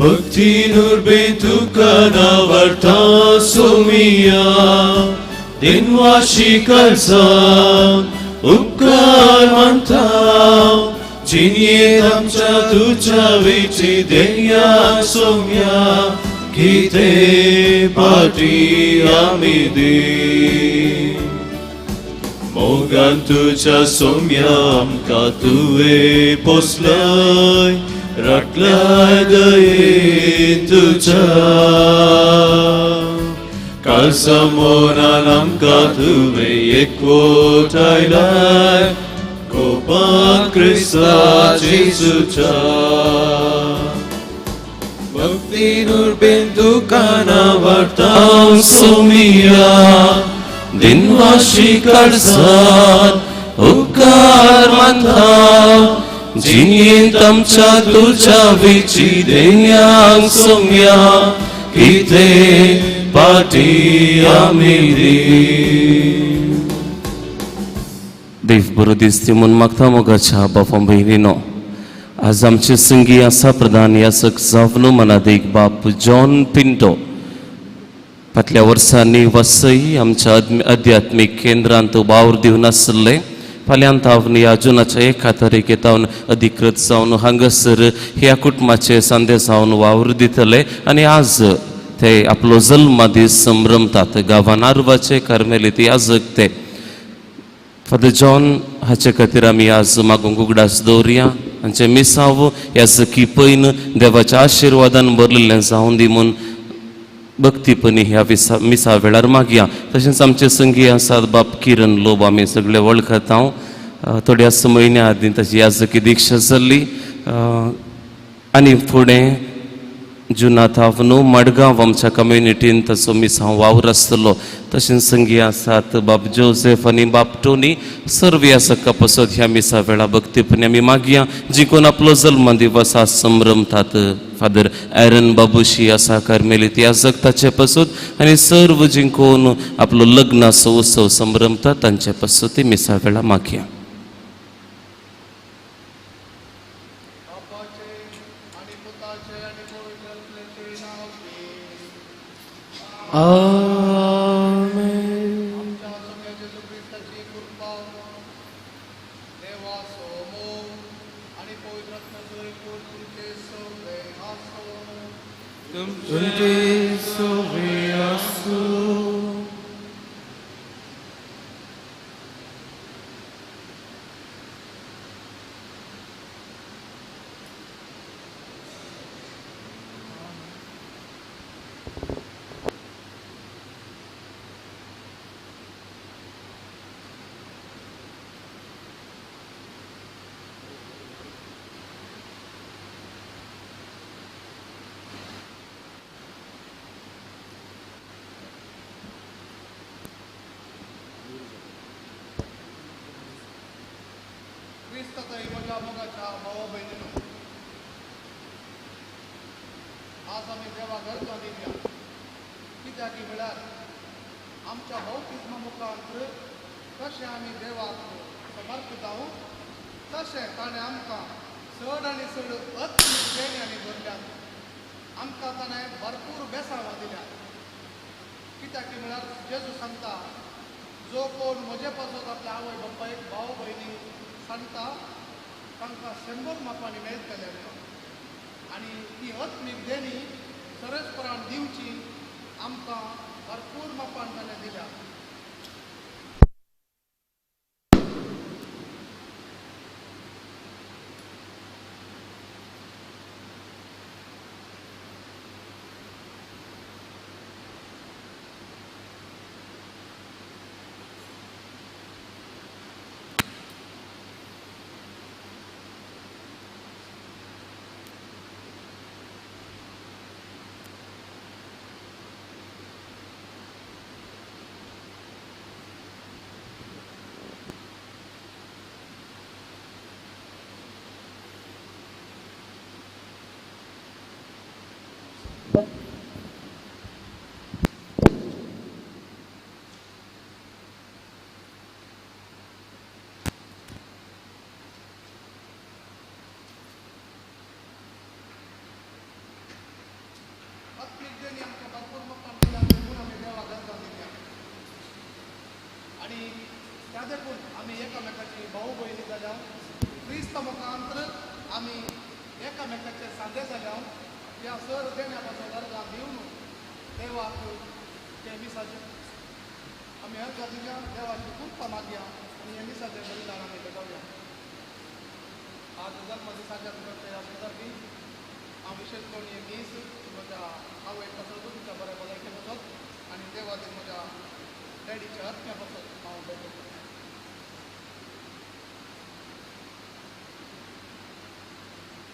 Bhakti nurbe tukana varta sumia Dinvashi kalsa upkar manta Jinye tamcha tucha vichi denya sumya Kite pati amidi Mogan tucha sumyam katuve poslay Raklay daye tucha Kalsamonanam katuve ekvotaylay Kopan Krista Jesucha Bhakti nurbindu kana vartam sumia Dinvashi kalsan upkar mantha Jinye tamcha tucha vichi denyang sumya Kite pati amidi. देव बरो दिसती म्हूण मागता मोगाच्या बापा भयणीनो, आज आमचे संगी आसा प्रधान यासक जावन मनादीक बाप जॉन पिंटो फाटल्या वर्सांनी वसई आमच्या अध्यात्मीक केंद्रांत वावर दिवन आसले. फाल्यां तावन ह्या जुनाच्या 1 तारखे तावन अधिकृत जावन हांगासर ह्या कुटुंबाचे सांदे जावन वावर दितले आनी आज ते आपलो जल्मा दीस संभ्रमतात. गांवान आरवाचे कार्मेलीत याजक ते फादर जॉन हाचे खातीर आमी आज मागूंक उगडास दवरुया. हांचे मिसाव याजकी पयन देवाच्या आशिर्वादान भरलेलें जावन दी म्हूण भक्तीपणी ह्या मिसा वेळार मागया. तशेंच आमचे संगी आसात बाप किरण लोब, आमी सगळे वळखता. थोड्याच म्हयन्या आदीं ताची याजकी दीक्षा जाल्ली आनी फुडें जुनाथ न्हू मडगांव आमच्या कम्युनिटीन ताचो मिसांव वावर आसतलो. तशेंच संगी आसात बाब जोसेफ आनी बाब टोनी. सर्व ह्या सक्का पसत ह्या मिसा वेळा भक्तीपणी आमी मागया. जिकोन आपलो जल्म दिवस आज संभ्रमतात फादर एरन बाबूशी आसा कार्मेलीत याजक ताचे पसत आनी सर्व जिंकोन आपलो लग्नाचो उत्सव संभ्रमतात तांचे पसत मिसा वेळा मागया. आमेन. तुमचे सोवे आसूं. आज आमी देवा गरजां दिवया कित्याक म्हळ्यार आमच्या बौतिज्मा मुखांत कशें आमी देवाक समर्थ जावं तशें ताणें आमकां चड आनी चड आत्मीक देण्यांनी भरल्यात. आमकां ताणें भरपूर बेसांवां दिल्यात. कित्याक म्हळ्यार जेजू सांगता जो कोण म्हजे पासत आपल्या आवय बापायक भाव भयणीक सांगता तांकां 100 मापांनी मेळटलें म्हणून. आनी ती आत्मीक देणी सरसपरान दिवची आमकां भरपूर मापान ताणें दिल्या. देणी आमकां भरपूर मोगान दिल्या देखून आमी देवाक अर्गां दिल्या. आनी त्या देखून आमी एकामेकाची भाऊ भयणी जाल्या. क्रिस्त मुखांत आमी एकामेकाचे सांदे जाल्या. ह्या सर देण्या पासून अर्गां दिवन देवाक ते मिसाचे आमी अर्गां दिल्या, देवाची कृपा मागया आनी हे मिसाचें बलिदान आमी भेटोवया. आज जल्मदिसाच्या तुमच्या संदर्भी हांव विशेश करून हे मीस म्हज्या आवय पासत, तिच्या बऱ्या भलायके पासत आनी देवाचे म्हज्या डॅडीच्या आत्म्या पासत हांव भेटयतां.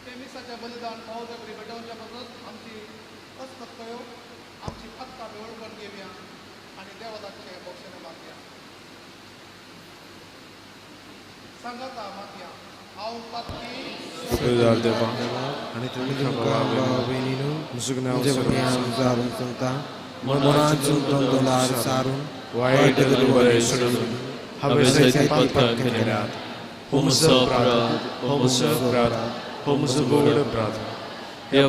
ते मिसाचें बलिदान फावो भेटोवच्या पासत आमची अस्पत्तयो, आमची पत्ता आमी वळखून घेवया आनी देवाचे बक्षणें मागया. सांगाता मागया. हांव पातकी सगळ्या देवा आनी तुमकां भाव भयणीनू म्हज्या सांगता, मनाचो दोंदोलार सारून वायट बरें सोडून हांवें जायते पातकां केल्यात. हो म्हजो अपराध, हो म्हजो अपराध, हो म्हजो व्हड अपराध. ह्या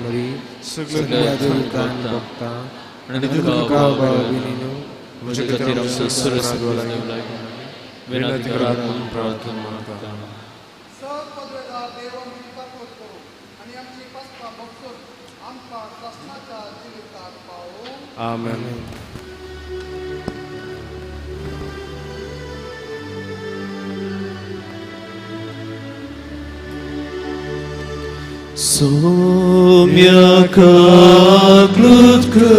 मरी सगळ्या देवतांक भोगता आनी तुमकां भाव भयणीनू म्हज्या खातीर आमचो सरस्वती विनंती करात म्हणून प्रार्थना मागता. सर पदवेदार देव आमची पातवत करूं आनी आमची पासपां भोगसून आमकां सासणाच्या जिवितांत पावूं. आमेन. Somiakaklutke,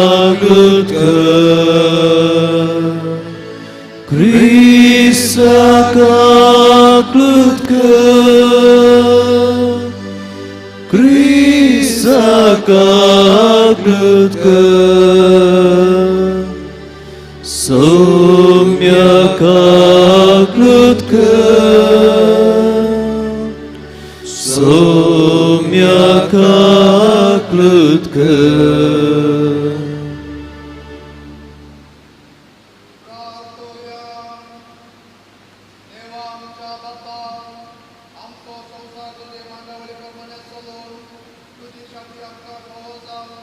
Somiakaklutke, Krisakaklutke, Krisakaklutke, Somiakaklutke, Somiakaklutke. प्रार्थोया. देवा आमच्या बापा, आमचो संवसार तुजे मांडावळी प्रमाणे चलोवन तुजी शांती आमकां फावो जावं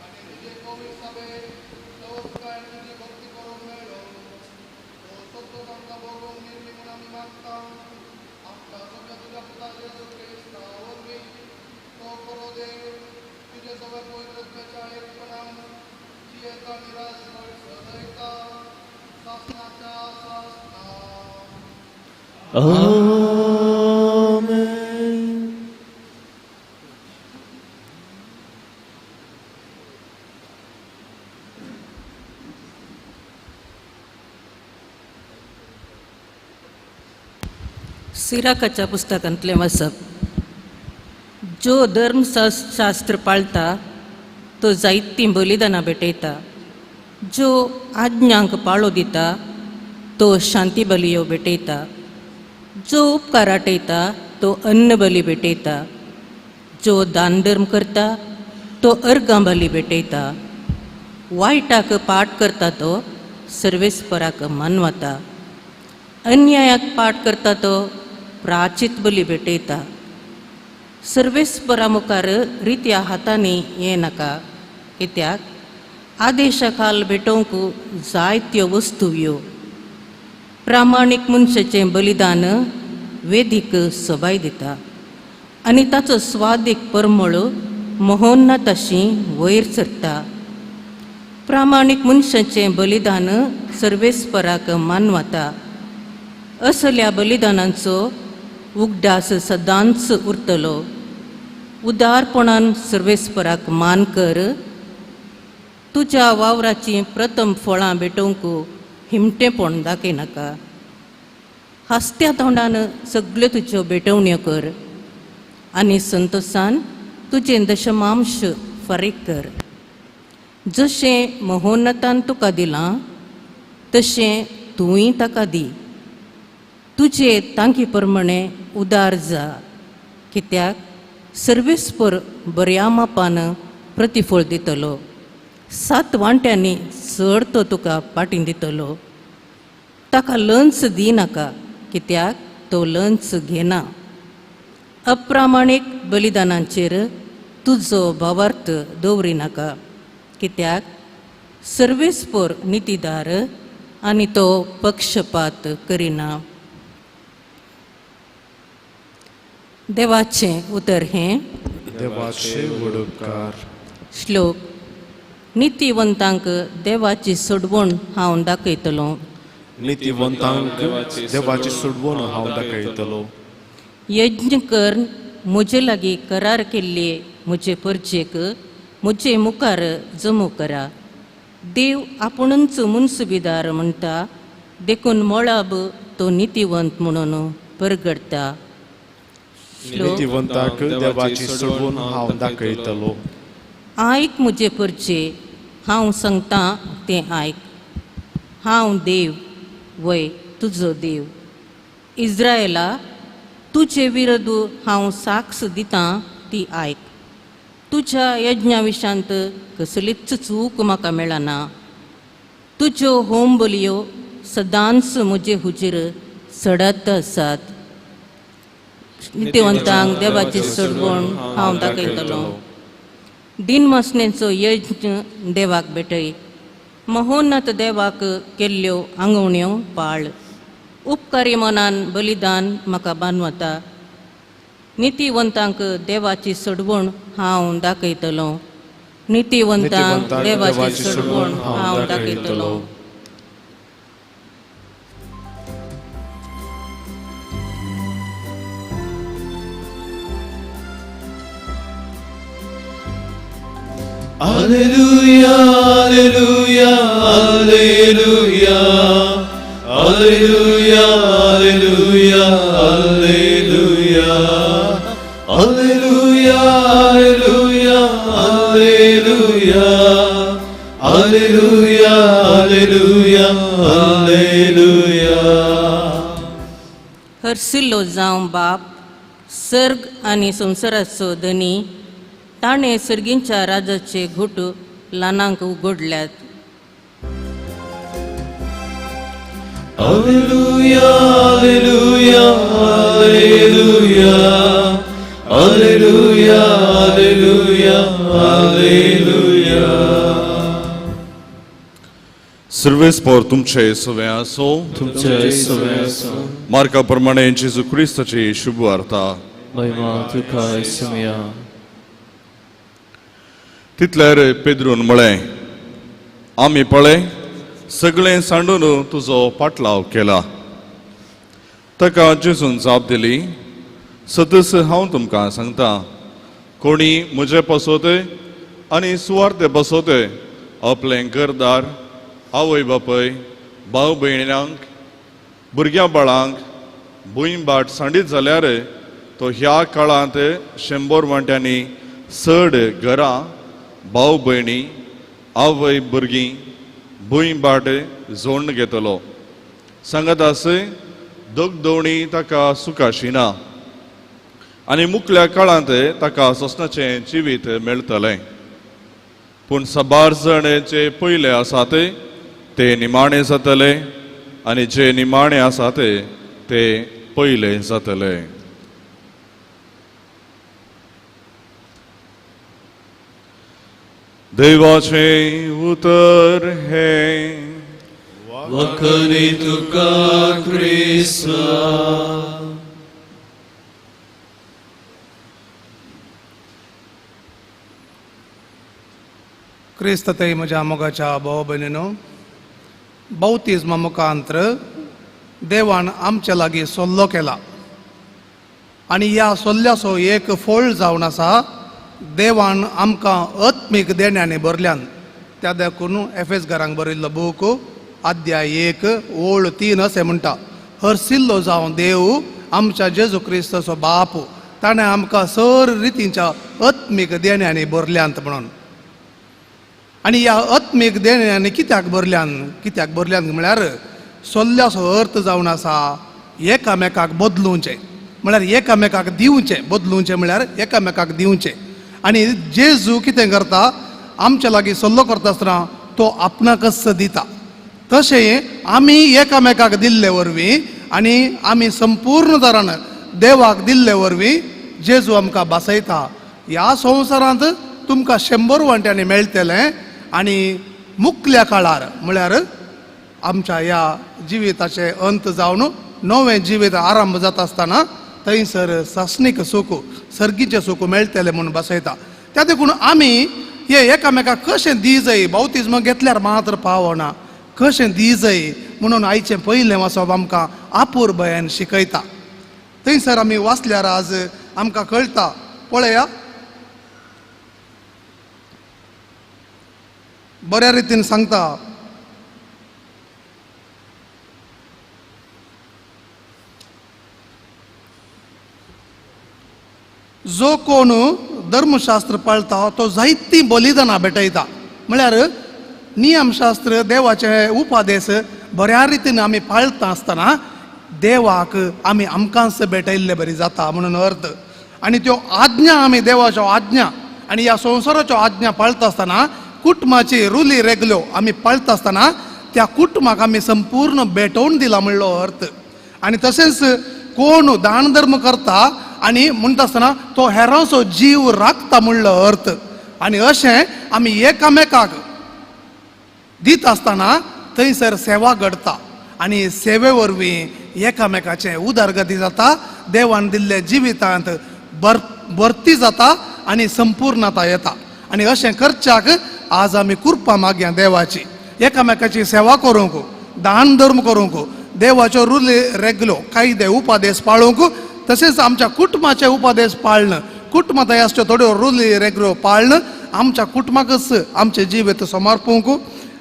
आनी तुजे कोवीड सभेक सवकाय तुजी भक्ती करूंक मेळ्ळो. तो सद्दोच आमकां भोगोवंक निर्मी म्हूण आमी मागता. आमच्या सगळ्या तुज्या पुता जेजू क्रिस्ता वरवीं तो करो देव तुजे सगळ्या पवित्र आत्म्याच्या एकपणान जियेता आनी राजवट सजयता सासणाच्या सासणा. Amen. सिराकाच्या पुस्तकांतलें वाचप. जो धर्मशास्त्र पाळता तो जायतीं बलिदानां भेटयता. जो आज्ञांक पाळो दिता तो शांती बलियो भेटयता. जो उपकार आटयता तो अन्न बली भेटयता. जो दान धर्म करता तो अर्गां बली भेटयता. वायटाक पाठ करता तो सर्वेस्पराक मानवता. अन्यायाक पाठ करता तो प्राचित बली भेटयता. सर्वेस्परा मुखार रित्या हातांनी ये नाका, कित्याक आदेशा खाल भेटोवंक जायत्यो वस्तू यो. प्रामाणीक मनशाचें बलिदान वेदीक सोबाय दिता आनी ताचो स्वादीक परमळ महोन्नताशी वयर सरता. प्रामाणीक मनशाचें बलिदान सर्वेस्पराक मानवता. असल्या बलिदानांचो उगडास सदांच उरतलो. उदारपणान सर्वेस्पराक मान कर. तुज्या वावराचीं प्रथम फळां भेटोवंक हिमटेपण दाखयनाका. हांसत्या तोंडान सगल्यो तुज्यो भेटवण्यो कर आनी संतोसान तुजें दशमांश फारीक कर. जशें महोन्नतान तुका दिलां तशें तूंय ताका दी. तुजे तांकी प्रमाणे उदार जा, कित्याक सर्वेस्पर बऱ्या मापान प्रतिफळ दितलो. 7 वांट्यांनी चड तो तुका पाटीं दितलो. ताका लंच दिनाका, कित्याक तो तो लंच घेना. अप्रामाणीक बलिदानांचेर तुजो भावार्थ दवरिनाका, कित्याक सर्वेस्पोर नितीदार आनी तो पक्षपात करिना. देवाचें उतर हें. देवाचे व्हड उपकार. श्लोक. नितीवंतांक देवाची सोडवण हांव दाखयतलो. नितीवंतांक देवाची सोडवण हांव दाखयतलो. यज्ञ कर म्हजे लागीं करार केल्ले म्हजे परजेक म्हजे मुखार जमो करा. देव आपुणूच मुनसुबीदार म्हणटा, देखून मळब तो नितीवंत म्हणून परगडटा. नितीवंताक देवाची सोडवण हांव दाखयतलो. आयक म्हजे परजे, हांव सांगता तें आयक. हांव देव, वय तुजो देव. इज्रायला, तुजे विरुद्ध हांव साक्ष दितां ती आयक. तुज्या यज्ञा विशांत कसलीच चूक म्हाका मेळना. तुज्यो होम बलयो सदांच म्हजे हुजीर सडत आसात. नितीवंतांक देवाची सोडवण हांव दाखयतलो. दिनवासनेचो यज्ञ देवाक भेटय. महोन्नत देवाक केल्ल्यो आंगवण्यो पाळ. उपकारी मनान बलिदान म्हाका बानवता. नितीवंतांक देवाची सोडवण हांव दाखयतलो. नितीवंतांक देवाची सोडवण हांव दाखयतलो. Alleluia, alleluia, alleluia, alleluia, alleluia, alleluia, alleluia, alleluia, alleluia, alleluia, alleluia, alleluia. हर्सिल्लो जावं बाप, सर्ग आनी संवसाराचो धनी, ताणें सर्गींच्या राजाचे घुट ल्हानांक उगडल्यात. Alleluia, alleluia, alleluia, alleluia, alleluia, alleluia. सर्वेस्पोर तुमचे सवे आसो. तुमचे सवे आसो. मार्का प्रमाणे जेजू क्रिस्ताची शुभ वार्ता. महिमा तुका येसुया. तितल्यार पेद्रून म्हळें, आमी पळय सगळें सांडून तुजो पाटलाव केला. ताका जेजून जाप दिली, सदस्य हांव तुमकां सांगता, कोणी म्हजे पासत आनी सुवार्थे पासत आपलें घरदार, आवय बापय, भाव भयणांक, भुरग्यां बाळांक भूंय बाट सांडीत जाल्यार तो ह्या काळांत 100 वांट्यांनी चड घरां, भाव भयणी, आवय भुरगीं, भूंय बाट जोडून घेतलो. सांगत आस, दगदवणी ताका सुखाशी ना आनी मुखल्या काळांत ताका सोंसणाचें जिवीत मेळटलें. पूण साबार जाण जे पयले आसात ते निमाणे जातले आनी जे निमाणे आसात ते पयले जातले. देवाचें उतर हें. वखरी तुका क्रिस्ता. क्रिस्त ते म्हज्या मोगाच्या भाव भयणीनो, बौतिज्मा मुखांत्र देवान आमच्या लागीं सल्लो केला आनी ह्या सल्ल्याचो एक फोळ जावन आसा देवान आमकां आत्मीक देण्यांनी भरल्यान. त्या देखून एफएस घरांक बरयल्लो बूक अध्याय 1 ओळ 3 अशें म्हणटा, हर्सिल्लो जावं देव आमच्या जेजू क्रिस्ताचो बाप, ताणें आमकां सर रितींच्या आत्मीक देण्यांनी भरल्यांत म्हणून. आनी ह्या आत्मीक देण्यांनी कित्याक भरल्यान, कित्याक भरल्यान म्हळ्यार सल्ल्याचो अर्थ जावन आसा एकामेकाक बदलुचें, म्हळ्यार एकामेकाक दिवचें, बदलुचें म्हळ्यार एकामेकाक दिवचें. आनी जेजू कितें करता, आमच्या लागीं सल्लो करता आसतना तो आपणाकच दिता. तशें आमी एकामेकाक दिल्ले वरवीं आनी आमी संपूर्ण तरान देवाक दिल्ले वरवीं जेजू आमकां बासयता. ह्या संवसारांत तुमकां 100 वांट्यांनी मेळटलें आनी मुखल्या काळार म्हळ्यार आमच्या ह्या जिविताचें अंत जावन नवें जिवीत आरंभ जाता आसतना थंयसर सासणीक सूख सर्गीचें सूख मेळटलें म्हूण बसयता. त्या देखून आमी हे एकामेकाक कशें दी जाय, बावतिज्म घेतल्यार मात्र पावना, कशें दी जाय म्हणून आयचें पयलें वाचप आमकां आपुरबयान शिकयता. थंयसर आमी वाचल्यार आज आमकां कळटा, पळया बऱ्या रितीन सांगता, जो कोण धर्मशास्त्र पाळता तो जायतीं बलिदानां भेटयता. म्हळ्यार नियमशास्त्र देवाचे उपादेश बऱ्या रितीन आमी पाळता आसतना देवाक आमी आमकांच भेटयल्ले बरी जाता म्हणून अर्थ. आनी त्यो आज्ञा आमी देवाच्यो आज्ञा आनी ह्या संवसाराच्यो आज्ञा पाळता आसतना कुटुंबाची रुली रेगल्यो आमी पाळता आसतना त्या कुटुंबाक आमी संपूर्ण भेटोवन दिला म्हणलो अर्थ. आनी तशेंच कोण दान धर्म करता आनी म्हणटा आसतना तो हेरांचो जीव राखता म्हणलो अर्थ. आनी अशें आमी एकामेकाक दिता आसतना थंयसर सेवा घडता आनी सेवे वरवीं एकामेकाचें उदरगती जाता, देवान दिल्ल्या जिवितांत भरती जाता आनी संपूर्णता येता. आनी अशें करच्याक आज आमी कृपा मागया देवाची, एकामेकाची सेवा करूंक, दान धर्म करूंक, देवाच्यो रुली रेगलो कायदे उपादेश पाळूंक, तशेंच आमच्या कुटुंबाचे उपादेश पाळण, कुटुंबांत आसच्यो थोड्यो रुली रेगल्यो पाळण, आमच्या कुटुंबाकच आमचें जिवीत समर्पूंक,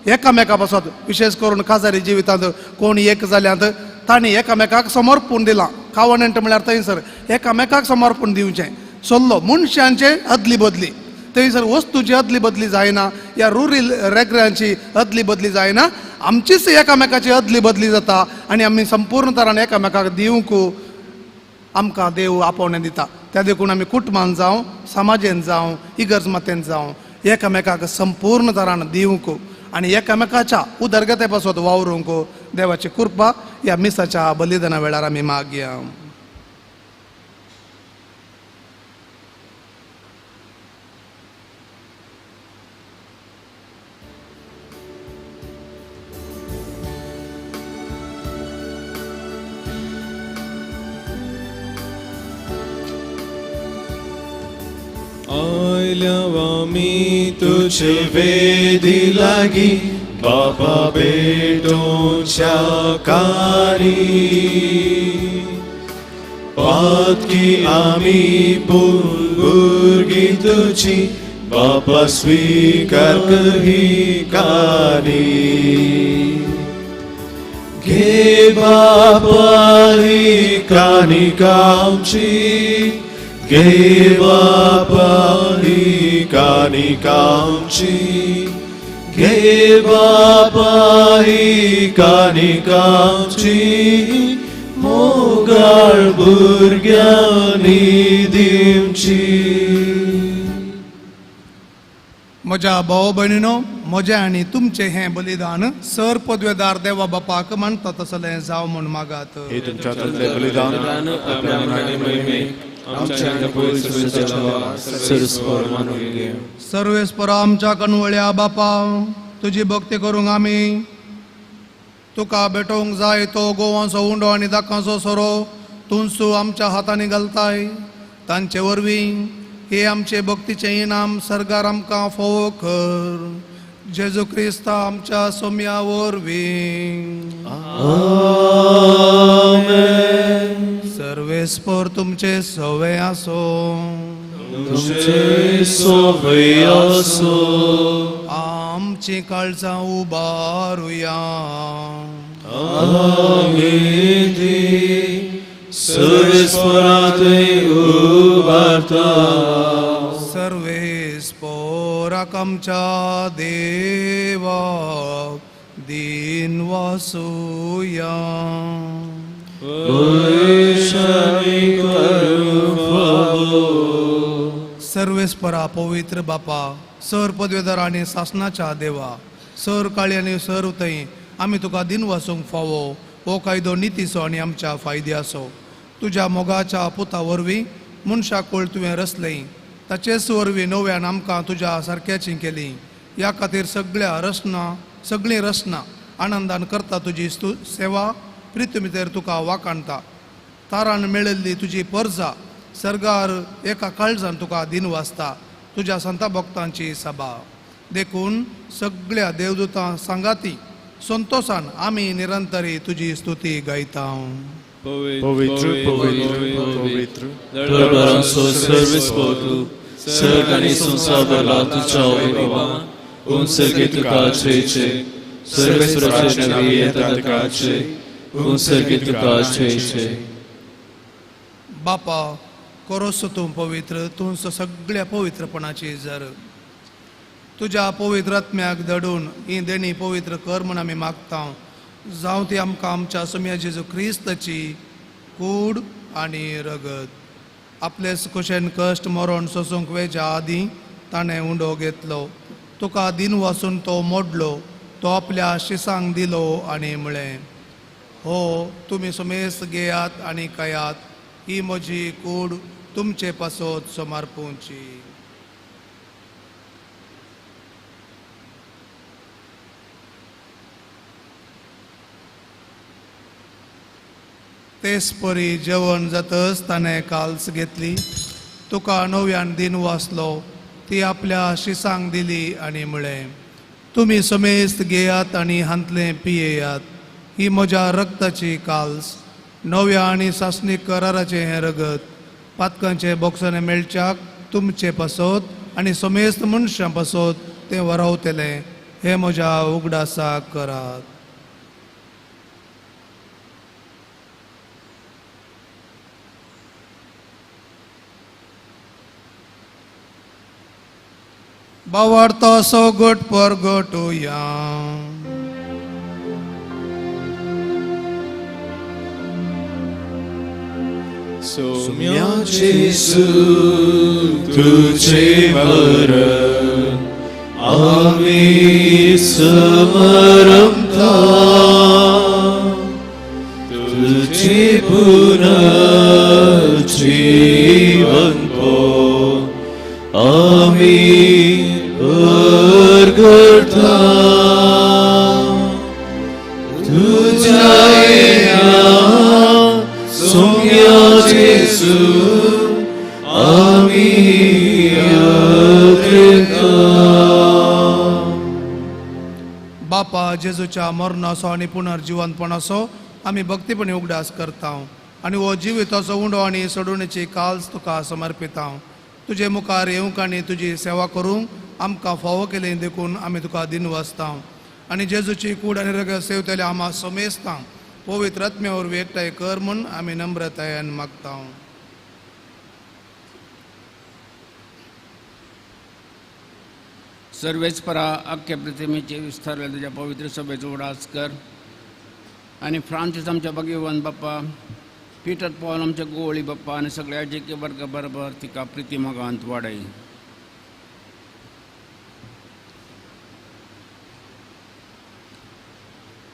एकामेका पासत विशेष करून काजारी जिवितांत कोण एक जाल्यात तांणी एकामेकाक समर्पूण दिलां. कावनंट म्हळ्यार थंयसर एकामेकाक समर्पूण दिवचें, सल्लो मनशांचे अदली बदली, थंयसर वस्तूची अदली बदली जायना, ह्या रुरी रेगऱ्यांची अदली बदली जायना, आमचीच एकामेकाची अदली बदली जाता आनी आमी संपूर्ण तरान एकामेकाक दिवंक आमकां देव आपोवणें दिता. त्या देखून आमी कुटुंबान जावं, समाजेन जावं, इगर्ज मातेन जावं एकामेकाक संपूर्ण तरान दिवंक आनी एकामेकाच्या उदरगते पासत वावरूंक देवाची कृपा ह्या मिसाच्या बलिदाना वेळार आमी मागया. आयल्या तुझे वेदी लागी बापा भेटोच्या कारी, पातकी आमी भुरगीं तुझी बापा स्वीकार ही कारी. घे बापा ही कानिका आमची, घे बापा ही कानिका आमची, घे बापा ही कानिका आमची, मोगाळ भुरग्यांनी दिवची. म्हज्या भाव भयणीनो, म्हजें आनी तुमचें हें बलिदान सर पदवेदार देवा बापाक मानता तसलें जावं म्हूण मागात. हे तुमच्या हातांतलें बलिदान आपल्या महिमेक सर्वेस्परा आमच्या कणवळ्या बापा, तुजी भक्ती करूंक आमी तुका भेटोवंक जाय तो गोवांचो उंडो आनी दाकांचो सोरो तुंसू आमच्या हातांनी घालताय, तांचे वरवीं हे आमचे भक्तीचें इनाम सर्गार आमकां फोव कर. जेजू क्रिस्ता आमच्या सोम्या वरवीं. आमेन. सर्वेस्पर तुमचे सवे आसो, तुमचे सवे आसो. आमची काळजां उबारुया, आमी ती सर्वेस्परांत उबारता. सर्वेस्पराक आमच्या देवाक दिन वासुया. सर्वेस्परा पवित्र बापा, सर पदवेदार आनी सासनाच्या देवा, सर काळी आनी सर उतय आमी तुका दिन वासूंक फावो हो कायदो नितीचो आनी आमच्या फायद्याचो. तुज्या मोगाच्या पुता वरवीं मनशाक कोळ तुवें रचलें, ताचेच वरवीं नव्यान आमकां तुज्या सारक्याची केली. ह्या खातीर सगळीं रचना आनंदान करता तुजी सेवा, प्रितमितेर तुका वाखाणता. तारान मेळिल्ली तुजी परजा सर्गार एका काळजान तुका दिन वाचता. तुज्या संता भक्तांची सभा देखून सगळ्या देवदूतां सांगाती संतोषान आमी निरंतरी तुजी स्तुती गायता. पवित्र पवित्र पवित्र दरबारांचो सर्वेस्पोतू सर्ग आनी संवसार भरला तुज्या वैभवान. उंचगे तुका छेचे सर्वेस्पराचे नवी येता तुकाचे उंचगे तुका छेचे. बापा करोस तूं पवित्र, तूंच सगळ्या पवित्रपणाची जर तुज्या पवित्र आत्म्याक दडून ही देणी पवित्र कर म्हूण आमी मागता. जावं ती आमकां आमच्या सोम्या जेजू क्रिस्ताची कूड आनी रगत. आपलेच कुशेन कश्ट मरण सोसूंक वेच्या आदीं ताणें उंडो घेतलो, तुका दिन वासून तो मोडलो, तो आपल्या शिसांक दिलो आनी म्हळें, हो तुमी सुमेस घेयात आनी खायात, ही म्हजी कूड तुमचे पासत समर्पूंची. तेच परी जेवण जातच ताणें काल्स घेतली, तुका नव्यान दिन वाचलो, ती आपल्या शिसांक दिली आनी म्हळें, तुमी समेस्त घेयात आनी हांतलें पियेयात, ही म्हज्या रक्ताची काल्स, नव्या आनी सासणीक कराराचें हें रगत, पातकांचे बोक्साने मेळच्याक तुमचे पासत आनी समेस्त मनशां पासत तें वरावतलें, हें म्हज्या उगडासाक करात. बावार्थ असो गट परगटुया. सोम्या जेजू तुझे मरण आमी समरमता, तुझे पुनर्जीवन आमी परगटा. तुझ्या सोम्या जेजू आमी अग्रता. बापा जेजूच्या मरणाचो आनी पुनर्जिवंतपणाचो आमी भक्तीपणी उगडास करता आनी हो जिविताचो उंडो आनी सोडवणेची काल्स तुका समर्पिता. तुजे मुखार येवंक आनी तुजी सेवा करूंक आमकां फावो केलें देखून आमी तुका दिन वाचता आनी जेजूची कूड आनी रगत सेवतले आमा समेस्ता पवित्र आत्म्या वरवीं एकठांय कर म्हूण आमी नम्रतायेन मागता. सर्वेस्परा अख्ख्या प्रतिमेचे विस्तारले तुज्या पवित्र सभेचो उडास कर आनी फ्रांसीस आमच्या भगवान बाप्पा, पीटर पॉल आमच्या गोवळी बाप्पा आनी सगळ्या जे वर्गा बरोबर तिका प्रिती मोगांत वाडय.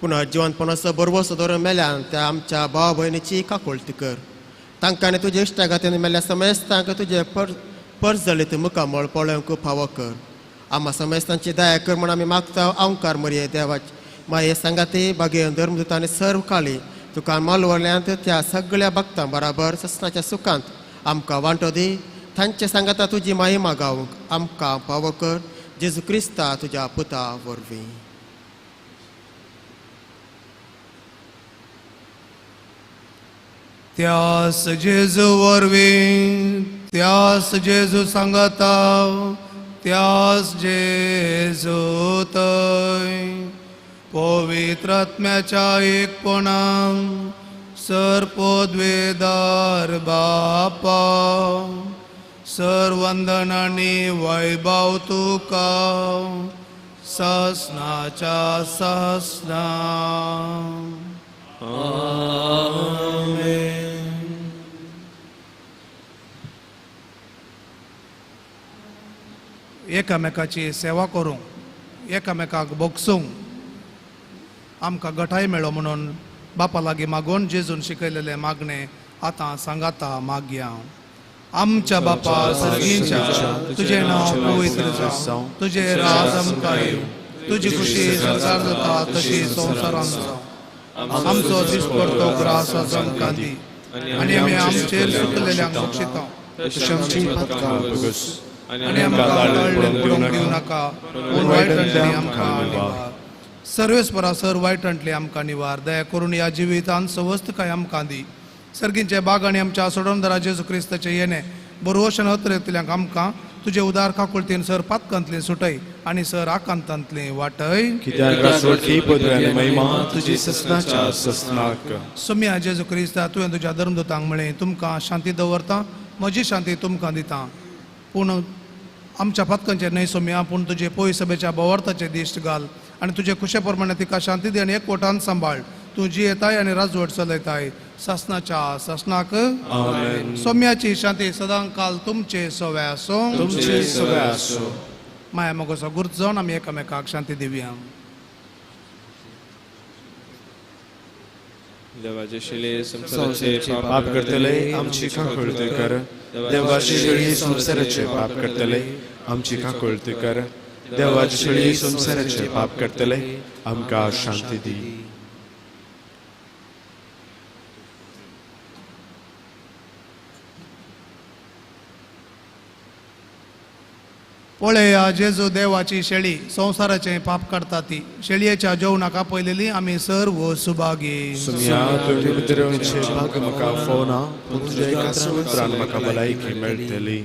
पुनः जिवंतपणाचो बरवसो दवरून मेल्यान त्या आमच्या भाव भयणीची काकुळटी कर. तांकां आनी तुजे इश्टागातीन मेल्ल्या समेस्तांक तुजे परजळीत मुखामळ पळोवंक फावो कर. आमा समेस्तांची दया कर म्हूण आमी मागता. ओंकार मरये देवाची माये सांगाती बागेवन धर्मदूत आनी सर्व काळी तुका मालवल्यांत त्या सगळ्या भक्तां बराबर ससनाच्या सुखांत आमकां वांटो दी. तांचे सांगाता तुजी महिमा गावंक आमकां फावो कर. जेजू क्रिस्ता तुज्या पुता वरवीं. त्यास जेजू वरवीं, त्यास जेजू सांगाता, त्यास जेजू थंय पवित्र आत्म्याच्या एकपणान सर्पोद्वेदार बापा सर्वंदन आनी वैभव तुका ससनाच्या ससना. आमेन. एकामेकाची सेवा करूंक, एकामेकाक बोगसूंक आमकां गठाय मेळो म्हणून बापा लागीं मागून जेजून शिकयलेलें मागणें आतां सांगाता मागया. आमच्या बापा सर्गीच्या, तुजें नांव पवित्र जावं, तुजें राज आमकां येवं, तुजी खुशी संवसार जाता तशी संवसारांत जावं. आमचो दिसपडतो ग्रास आज आमकां दी आनी आमी आमचेर सुकलेल्यांक बक्षिता आनी आमकां पडूंक दिवं नाका, पूण वायटांतली आमकां निवार. सर्वेस्परा सर वायटांतली आमकां निवार. दया करून ह्या जिवितांत सवस्तकाय आमकां दी. सर्गींचे बाग आनी आमच्या सोडोनदारा जेजू क्रिस्ताचें येणें बरोवशन अत्रेंतल्यांक आमकां तुजे उदार काकुळतीन सर पातकांतली सुटय आनी सर आकांतांतली वाटय. सोम्या जेजू क्रिस्ता, तुवें तुज्या धर्मदूतांक म्हळें, तुमकां शांती दवरता, म्हजी शांती तुमकां दिता. पूण आमच्या पातकांचेर न्हय सोम्या, पूण तुजे पोय सभेच्या बोवार्थाचे दिश्ट घाल आनी तुजे खुशे प्रमाणे तिका शांती दी आनी एकवटान सांबाळ. तूं जियेताय आनी राजवट चलयताय सासनाच्या सासनाक. सोम्याची शांती सदांकाल तुमचे सवे आसूं. तुमचे सवे आसूं. माया मोगाचो गुर्त जावन आमी एकामेकाक शांती दिवया. देवाचे शिले संवसाराचे पाप करतले आमची काकुळती कर. देवाचे शिले संवसाराचे पाप करतले आमची काकुळती कर. देवाचे शिले संवसाराचे पाप करतले आमकां शांती दी. पळया जेजू देवाची शेळी संवसाराचें पाप काडटा ती. शेळयेच्या जेवणाक आपयलेली आमी सर्व सुभागी. भलायकी मेळटली.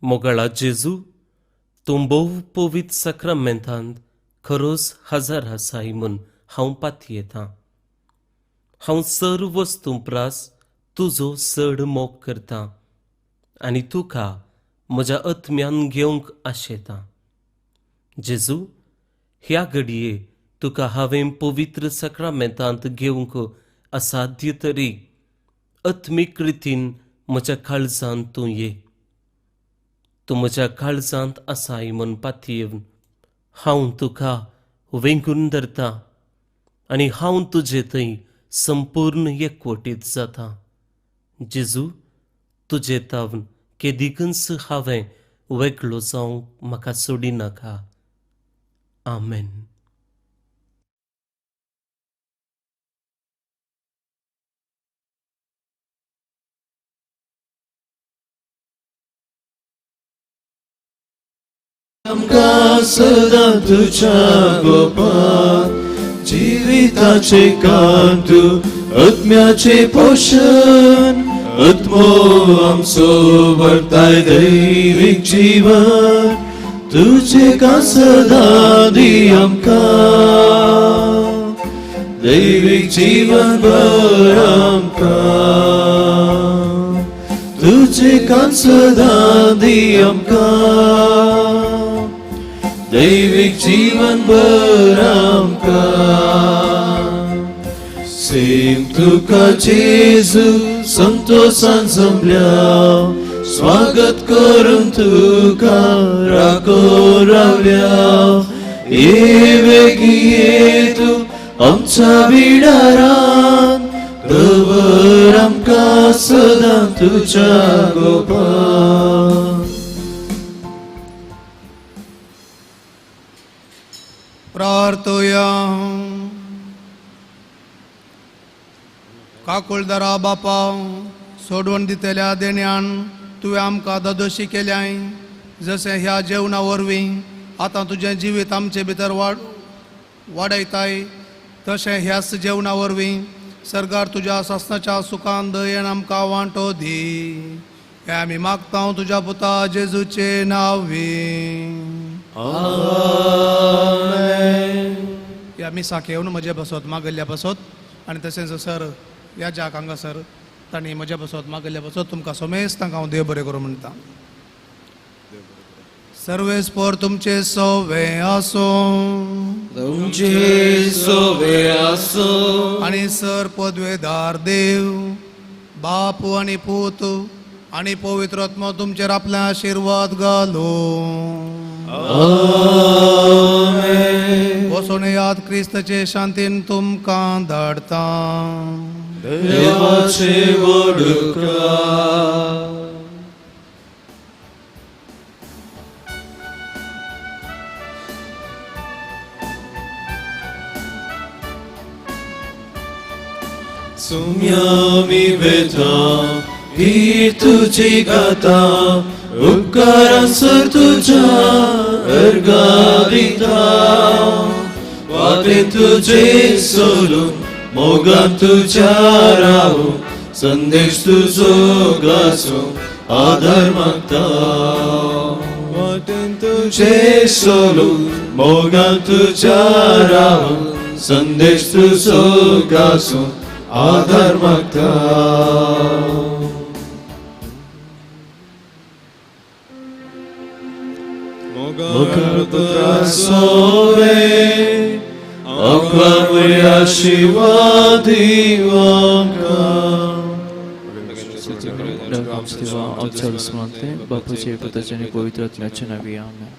मोगाळा जेजू, तूं भोव पवित्र साक्रामेंतांत खरोच हजार आसाय म्हूण हांव पातयेतां. हांव सर्व वस्तूं प्रास तुजो चड मोग करतां आनी तुका म्हज्या आत्म्यान घेवंक आशेतां. जेजू, ह्या घडये तुका हांवें पवित्र साक्रामेंतांत घेवंक असाध्य तरी आत्मीक रितीन म्हज्या काळजांत तूं ये. तूं म्हज्या काळजांत आसाय म्हूण पातयेवन हांव तुका वेंगून धरता आनी हांव तुजे थंय संपूर्ण एकवटीत जाता. जेजू, तुजे तावन केदिकूच हांवें वेगळो जावंक म्हाका सोडिनाका. आमेन. आमकां सदां तुज्या गोपांत जिविताचे कांतू आत्म्याचे पोशण आत्मो आमचो व्हरताय दैवीक जीवन तुजे का सदां दी आमकां दैवीक जीवन भर आमकां तुजे का सदां दी आमकां दैवीक जीवन भर आमकां. सेम तुका जेजू संतोषान जमल्या स्वागत करून तुका राखो रावल्या. ये वेगी ये तूं आमच्या बिडारान दवर आमकां सदां तुज्या गोपान. प्रार्थया. काकुळदारा बापा, सोडवण दितल्या देण्यान तुवें आमकां दादोशी केल्याय, जशें ह्या जेवणा वरवीं आतां तुजें जिवीत आमचे भितर वाडयताय, तशें ह्याच जेवणा वरवीं सरकार तुज्या सासणाच्या सुखान दयेन आमकां वांटो दी. हे आमी मागता तुज्या पुता जेजूचे नांवी. ह्या मिसाक येवन म्हजे बसत मागल्ल्या बसत आनी तशेंच सर ह्या जाक हांगासर तांणी म्हज्या बसत मागल्ल्या बसत तुमकां समेस्त तांकां हांव देव बरें करूं म्हणटा. सर्वेस्पर तुमचे सवे आसूं. तुमचे सोवे आसूं. आनी सर पदवेदार देव बाप आनी पूत आनी पवित्र आत्मो तुमचेर आपले आशिर्वाद घालूं. वचून याद क्रिस्ताचे शांतीन तुमकां धाडता. देवाचे वडुका. सुम्यामी वेता ही तुझी गाता उपकारांसर तुझ्या अर्गा दिता वाटेन तुझे सोडून मोगान तुझ्या रावू संदेश तुझो गासो आधार मागता वाटेन तुझे सोडून मोगान तुझ्या रावू संदेश तुझो गासो आधार मागता. मोगार सोवे आमकां आशिर्वाद आमकां. बापूचे पुताचे आनी पवित्र आत्म्याचे नांवी. आमेन.